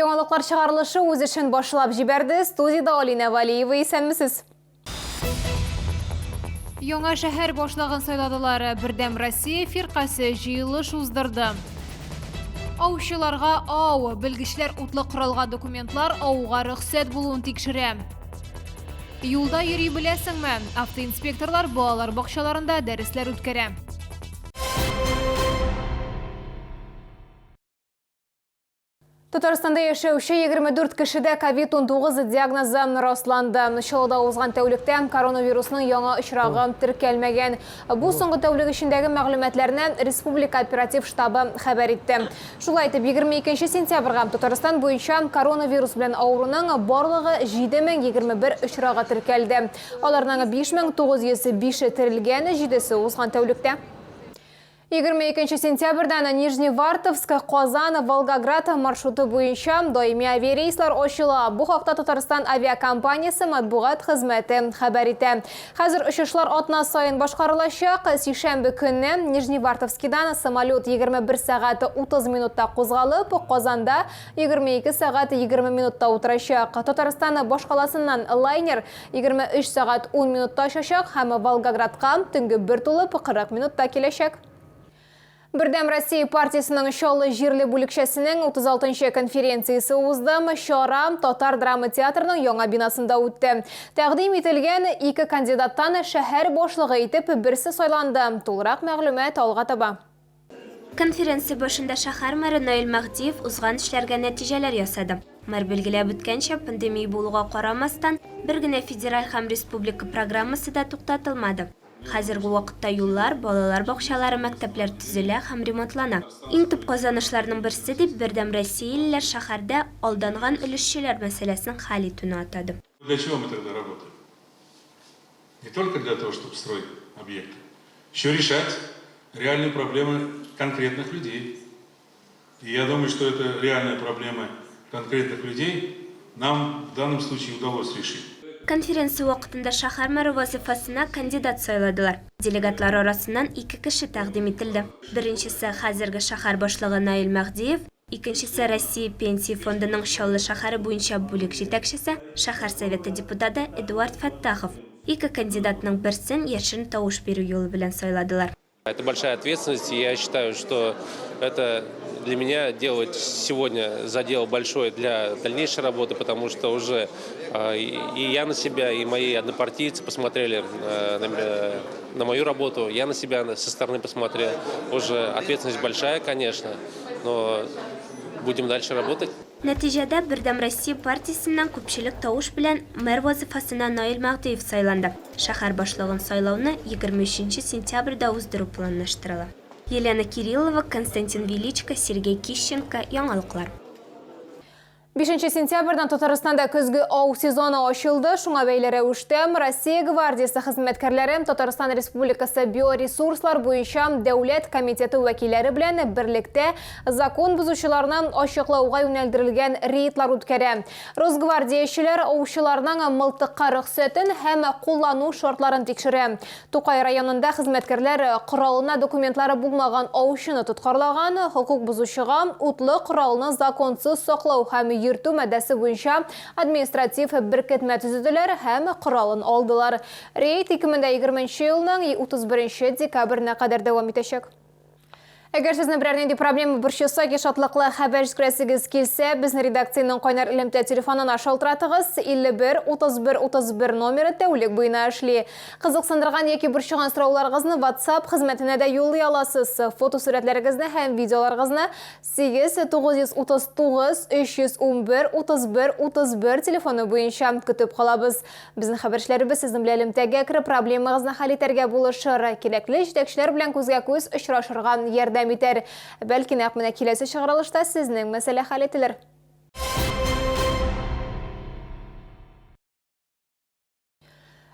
Яңалыклар чыгарылышы үз эшен башлап җибәрде. Студиядә Алинә Валиева, исәнмесез. Яңа шәһәр башлыгын сайладылар. Бердәм Россия фиркасе җыелыш уздырды. Аучыларга ау, белгечләр утлы коралга документлар ауга рөхсәт булуын тикшерә. Юлда йөри беләсеңме? Автоинспекторлар балалар бакчаларында дәресләр үткәрә. Татарстанда яшәүче 24 кешедә COVID-19 диагнозы расланды. Чаллыда узган тәүлектә коронавирусның яңа очрагы теркәлмәгән. Бу соңгы тәүлек эчендәге мәгълүматларны Республика оператив штабы хәбәр итте. Шулай итеп, 22 сентябрьгә Татарстан буенча коронавирус белән авыруның барлыгы 7021 очрагы теркәлде. Аларның 5905-е терелгән, җидесе узган тәүлектә. 22 сентябрьдән Нижневартовск, Казан, Волгоград маршруты буенча даими авиарейслар ачыла. Бу хакта Татарстан авиакомпаниясе матбугат хезмәте хәбәр итә. Хәзер очышлар атна саен башкарылачак. Сишәмбе көнне Нижневартовскидан самолет 21 сәгать 30 минутта кузгалып, Казанда 22 сәгать 20 минутта утырачак. Татарстан башкаласыннан лайнер 23 сәгать 10 минутта очачак һәм Волгоградка төнге 1 тулып 40 минутта киләчәк. Бердәм Россия партиясенең Чаллы җирле бүлекчәсенең 36 нчы конференциясе узды. Чара Татар драма театрының яңа бинасында үтте. Тәкъдим ителгән ике кандидаттан шәһәр башлыгы итеп берсе сайланды. Тулырак мәгълүмат алга таба. Конференция башында шәһәр мэры Наил Мәһдиев узган эшләргә нәтиҗәләр ясады. Мэр билгеләп үткәнчә, пандемия булуга карамастан, бер генә федераль һәм республика программасы да туктатылмады. Хәзерге вакытта юллар, балалар бакчалары, мәктәпләр төзелә һәм ремонтлана. Иң төп казанышларның берсе дип, бердәмроссиялеләр шәһәрдә алданган өлешчеләр мәсьәләсен хәл итүне атады. Для чего мы тогда работаем? Не только для того, чтобы строить объекты. Еще решать реальные проблемы конкретных людей. И я думаю, что это реальные проблемы конкретных людей нам в данном случае удалось решить. Конференция вакытында шәһәр мэры вазыйфасына кандидат сайладылар. Делегатлар арасыннан ике кеше тәкъдим ителде. Беренчесе, хәзерге шәһәр башлыгы Наил Мәһдиев, Икенчесе, Россия Пенсия фондының Чаллы шәһәре буенча бүлек җитәкчесе, шәһәр Советы депутаты Эдуард Фәттахов. Ике кандидатның берсен яшерен тавыш бирү юлы белән сайладылар. Это большая ответственность, и я считаю, что это для меня делать сегодня задел большой для дальнейшей работы, потому что уже и я на себя, и мои однопартийцы посмотрели на мою работу, я на себя со стороны посмотрел. Уже ответственность большая, конечно, но будем дальше работать. Нәтиҗәдә, Бердәм Россия партиясеннән күпчелек тавыш белән мэр вазыйфасына Наил Мәһдиев сайланды. Шәһәр башлыгын сайлауны 23 нче сентябрьдә уздыру планлаштырыла. Елена Кириллова, Константин Величко, Сергей Кищенко, Яңалыклар. Бишенче сентябрьдән Татарстанда көзге ау сезоны ачылды. Шуңа бәйле рәвештә Россия гвардиясе хезмәткәрләре Татарстан Республикасы биоресурслар буенча дәүләт комитеты вәкилләре белән берлектә закон бозучыларны ачыклауга юнәлдерелгән рейдлар үткәрә. Росгвардиячеләр аучыларның мылтыкка рөхсәтен һәм куллану шартларын тикшерә. Тукай районында хезмәткәрләр коралына документлары булмаган аучыны тоткарлаган, хокук бозучыга утлы коралны законсыз саклау һәм йөртү маддәсе буенча административ беркетмә төзеделәр һәм коралын алдылар. Рейд 2020 нче елның 31 декабренә кадәр дәвам итәчәк. Әгәр сезне берәр нинди проблема борчыса яки шатлыклы хәбәр җиткерәсегез килсә, безне редакциянең кайнар элемтә телефонына шалтыратыгыз. 51 31 31 номеры тәүлек буена эшли. Кызыксындырган яки борчыган сорауларыгызны WhatsApp хезмәтенә дә юллый аласыз. Фотосурәтләрегезне һәм видеоларыгызны 8 939 311 31 31 телефоны буенча көтеп калабыз. Безнең хәбәрчеләребез сезнең белән элемтәгә кереп, проблемагызны хәл итәргә булышыр, кирәкле җитәкчеләр белән күзгә-күз очрашырга ярдәм итәр. Бәлки нәкъ менә киләсе чыгарылышта сезнең мәсьәлә хәл ителер.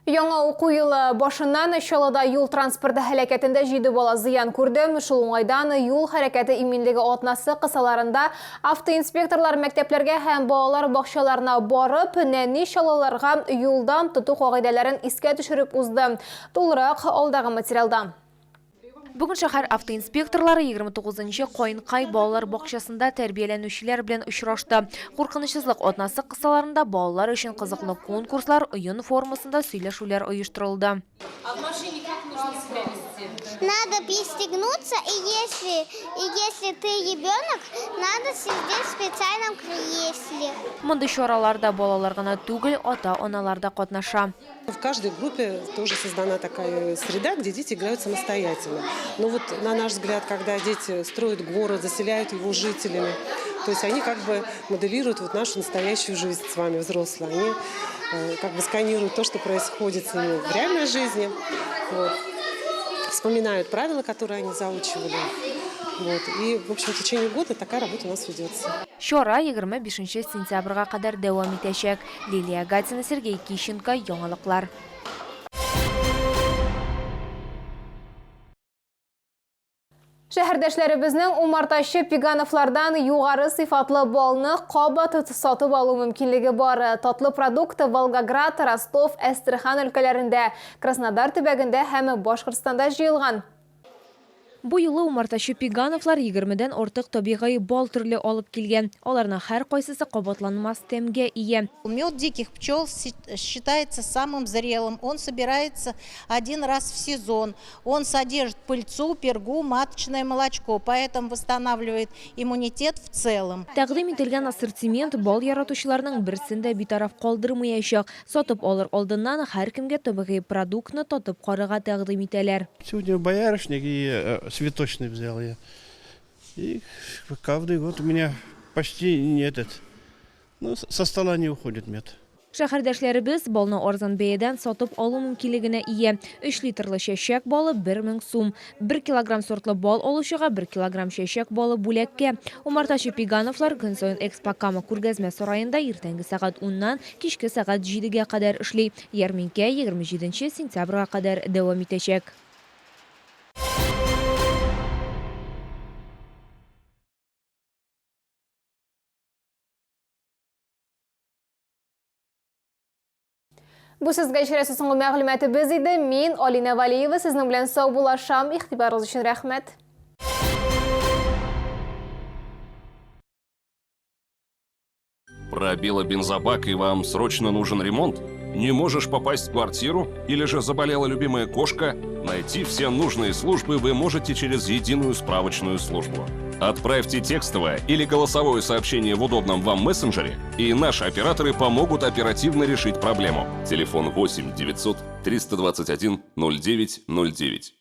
Яңа уку елы башыннан Чаллыда юл транспорты һәлакәтендә җиде бала зыян күрде. Шул уңайдан юл хәрәкәте иминлеге атнасы кысаларында автоинспекторлар мәктәпләргә һәм балалар бакчаларына барып, нәни чаллыларга юлдан тоту кагыйдәләрен искә төшереп узды. Тулырак алдагы материалда. Бүген шәһәр автоинспекторлары 29 нчы Каенкай балалар бакчасында тәрбияләнүчеләр белән очрашты. Куркынычсызлык атнасы кысаларында балалар өчен кызыклы конкурслар, уен формасында сөйләшүләр оештырылды. Надо пристегнуться, и если ты ребенок, надо сидеть в специальном кресле. Мондый чараларда балалар гына түгел, ата-аналар да катнаша. В каждой группе тоже создана такая среда, где дети играют самостоятельно. Но вот, на наш взгляд, когда дети строят город, заселяют его жителями, то есть они как бы моделируют вот нашу настоящую жизнь с вами, взрослые. Они как бы сканируют то, что происходит с ними в реальной жизни, вот, вспоминают правила, которые они заучивали. Вот. И, в общем, в течение года такая работа у нас ведется. Чара 25 сентябрьгә кадәр дәвам итәчәк. Лилия Гатина, Сергей Кищенко, Яңалыклар. Шәһәрдәшләребезнең умартачы Пигановлардан югары сыйфатлы балны кабат сатып алу мөмкинлеге бар. Татлы продукт Волгоград, Ростов, Әстерхан өлкәләрендә, Краснодар төбәгендә һәм Башкортстанда җыелган. Бу юлы умартачы Пигановлар 20дән артык табигый бал төре алып килгән. Аларның һәркайсысы кабатланмас тәмгә ия. Мед диких пчел считается самым зрелым. Он собирается один раз в сезон. Он содержит пыльцу, пергу, маточное молочко, поэтому восстанавливает иммунитет в целом. Тәкъдим ителгән ассортимент бал яратучыларның берсен дә битараф калдырмаячак. Сатып алыр алдыннан һәркемгә табигый продуктны татып карарга тәкъдим итәләр. Сегодня боярышник и цветочный взял я. И каждый год у меня почти не этот, ну, со стола не уходит мед. Шәһәрдәшләребез балны арзан бәядән сатып алу мөмкинлегенә ия. 3 литрлы чәчәк балы 1000 сум. 1 килограмм сортлы бал алучыга 1 килограмм чәчәк балы бүләккә. Умартачы Пигановлар көн саен Экспо Кама күргәзмә сараенда иртәнге сәгать 10-нан кичке сәгать 7гә кадәр эшли. Ярминкә 27 сентябрьгә кадәр дәвам итәчәк. Бу сезгә ишәрәсе соңгы мәгълүматыбыз иде. Мин Алина Валиева сезнең белән саубуллашам. Игътибарыгыз өчен рәхмәт. Пробило бензобак, и вам срочно нужен ремонт? Не можешь попасть в квартиру? Или же заболела любимая кошка? Найти все нужные службы вы можете через единую справочную службу. Отправьте текстовое или голосовое сообщение в удобном вам мессенджере, и наши операторы помогут оперативно решить проблему. Телефон 8 900 321 09 09.